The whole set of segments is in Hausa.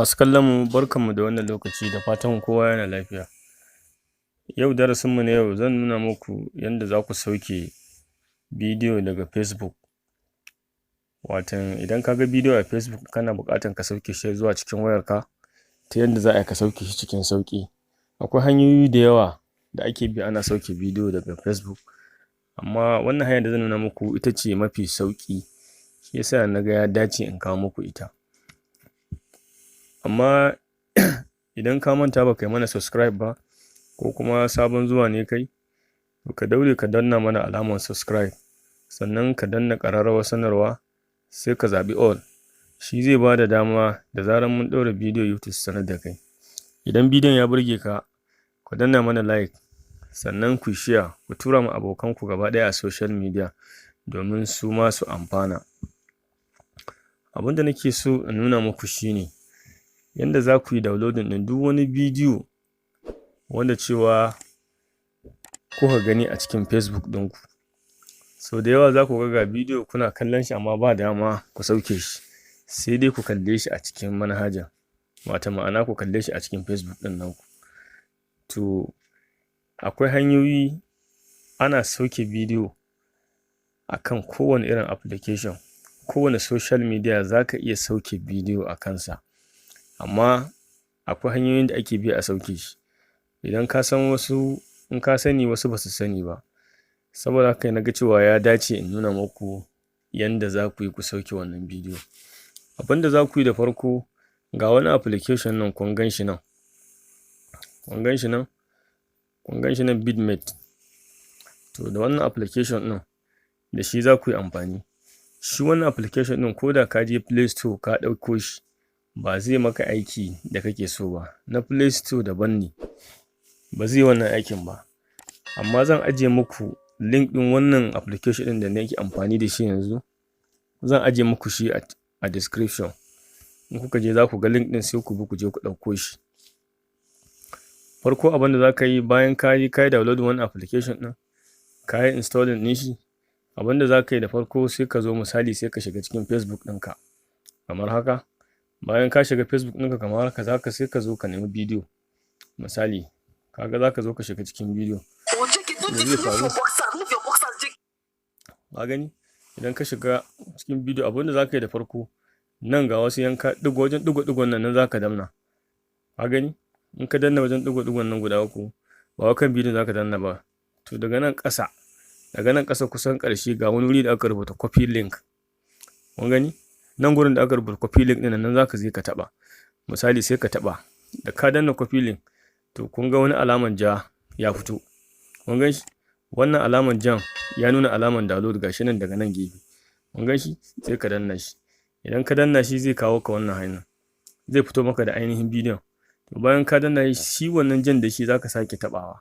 Masu kallon mu, barkanmu da wannan lokaci, da fatan kowa yana lafiya. Yau darasin mu na yau, zan nuna muku yanda zaku sauke bidiyo daga Facebook. Watan idan kaga bidiyo a Facebook, kana buƙatan ka sauke shi zuwa cikin wayarka, ta yanda za a yi ka sauke shi cikin sauƙi. Akwai hanyoyi da yawa da ake bi ana sauke bidiyo daga Facebook, amma wannan hanyar da zan nuna muku ita ce mafi sauƙi, shi yasa naga ya dace in kawo muku ita. Amma idan ka manta baka yi mana subscribe ba, ko kuma sabon zuwa ne kai, to ka daure ka danna mana alamar subscribe, sannan ka danna ƙararrawar sanarwa, sai ka zaɓi all. Shi zai bada dama da zarar mun ɗaura bidiyo, YouTube su sanar da kai. Idan bidiyon ya burge ka, ka danna mana like, sannan ku share, ku tura ma abokanku gaba ɗaya a social media domin su ma su amfana. Abunda nake so in nuna muku shine yanda za ku yi downloading ɗin duk wani bidiyo wanda cewa kuka gani a cikin Facebook ɗinku. Sau da yawa za ku ga ga bidiyo kuna kallon shi, amma ba dama ku sauke shi, sai dai ku kalle shi a cikin manhaja, wato ma'ana ku kalle shi a cikin Facebook ɗin naku. To, akwai hanyoyi ana sauke bidiyo akan kowane irin application, kowane social media za ka iya sauke bidiyo a kansa, amma akwai hanyoyin da ake bi a sauke shi. Idan ka san wasu, in ka sani, wasu basu sani ba. Saboda haka naga cewa ya dace in nuna muku yanda za ku yi ku sauke wannan bidiyo. Abunda za ku yi da farko, ga wani application nan, kun gan shi nan, kun gan shi nan, kun gan shi nan, Vidmate. To, da wannan application ɗin, da shi za ku yi amfani. Shi wannan application ɗin, ko da ka je Play Store ka ɗauko shi, ba zai maka aiki da kake so ba. Na Play Store daban ne, ba zai yi wannan aikin ba. Amma zan ajiye muku link ɗin wannan application ɗin da nake amfani da shi yanzu, zan ajiye muku shi a description. In kuka je, za ku ga link ɗin, sai ku bi ku je ku ɗauko shi. Farko, abin da za ka yi bayan ka yi downloading wannan application ɗin, ka yi installing ɗin shi, abin da za ka yi da farko, sai ka zo, misali, sai ka shiga cikin Facebook ɗinka kamar haka. Bayan ka shiga Facebook ɗinka kamar haka, za ka sai ka zo ka nemi bidiyo. Misali, ka ga za ka zo ka shiga cikin bidiyo. Me zai faru? Ka gani? Idan ka shiga cikin bidiyo, abin da za ka yi da farko, nan ga wasu yanka ɗigo, wajen ɗigo-ɗigon nan, nan za ka danna. Ka gani? In ka danna wajen ɗigo-ɗigon nan guda uku, ba wai kan bidiyon za ka danna ba. To, daga nan ƙasa kusan ƙarshe, ga wani wuri da aka rubuta copy link. Kun gani? Nan gurin da aka rubuta copy link ɗin nan, za ka je ka taɓa. Misali, sai ka taɓa. Da ka danna copy link, to kun ga wani alaman ja ya fito. Kun gan shi? Wannan alaman jan ya nuna alaman download, ga shi nan daga nan gefe. Kun gan shi? Sai ka danna shi. Idan ka danna shi, zai kawo ka wannan hanyar. Zai fito maka da ainihin bidiyon. To, bayan ka danna shi, shi wannan jan da shi za ka sake taɓawa.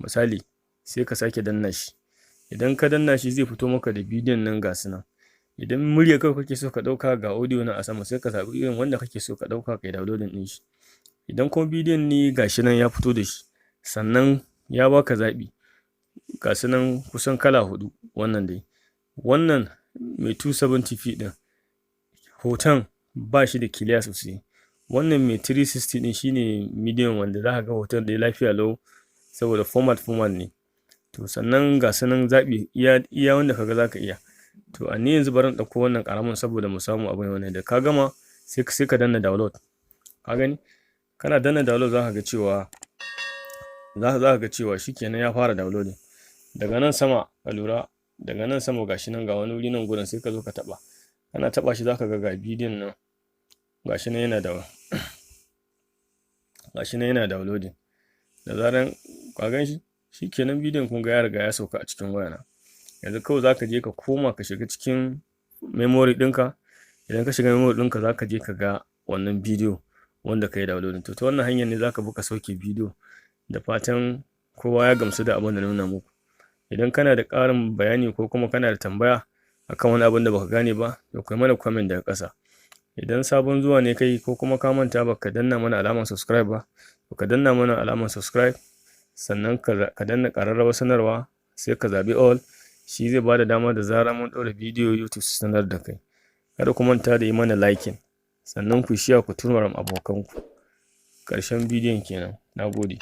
Misali, sai ka sake danna shi. Idan ka danna shi, zai fito maka da bidiyon nan, ga su nan. Idan murya kawai kake so ka ɗauka, ga audio nan a sama, sai ka zaɓi irin wanda kake so ka ɗauka, ka yi downloading ɗin shi. Idan kuma bidiyon ne, ga shi nan ya fito da shi. Sannan ya baka zaɓi. Ga su nan kusan kala huɗu wannan dai. Wannan mai 270p ɗin, hoton ba shi da clear sosai. Wannan mai 360 ɗin shine medium, wanda za ka ga hoton dai lafiya lau, saboda format format ne. To, sannan ga su nan zaɓi, iya iya wanda ka ga za ka iya. To, a ni yanzu bari in ɗauko wannan ƙaramin saboda mu samu abin wannan. Da ka gama, sai ka danna download. Ka gani? Kana danna download, za ka ga cewa shikenan, ya fara downloading. Daga nan sama, ka lura, daga nan sama ga shi nan, ga wani wuri nan gurin, sai ka zo ka taɓa. Kana taɓa shi, za ka ga ga bidiyon nan, ga shi nan yana downloading. Da zaran ka gan shi, shikenan, bidiyon kun ga ya riga ya sauka a cikin wayana. Yanzu kawai za ka je ka koma ka shiga cikin memory ɗinka. Idan ka shiga memory ɗinka, za ka je ka ga wannan bidiyo wanda ka yi downloading. To, ta wannan hanyar ne za ka bi ka sauke bidiyo. Da fatan kowa ya gamsu da abin da na nuna muku. Idan kana da ƙarin bayani ko kuma kana da tambaya akan wani abun da baka gane ba, to kai mana comment daga ƙasa. Idan sabon zuwa ne kai, ko kuma ka manta baka danna mana alamar subscribe ba, to ka danna mana alamar subscribe, sannan ka danna ƙararrawar sanarwa, sai ka zaɓi all. Shi zai bada dama da zarar mun ɗaura bidiyo, YouTube su sanar da kai. Kada ku manta da yi mana liking, sannan ku share. Sannan ku share, ku tura ma abokanku. Ƙarshen bidiyon kenan. Na gode.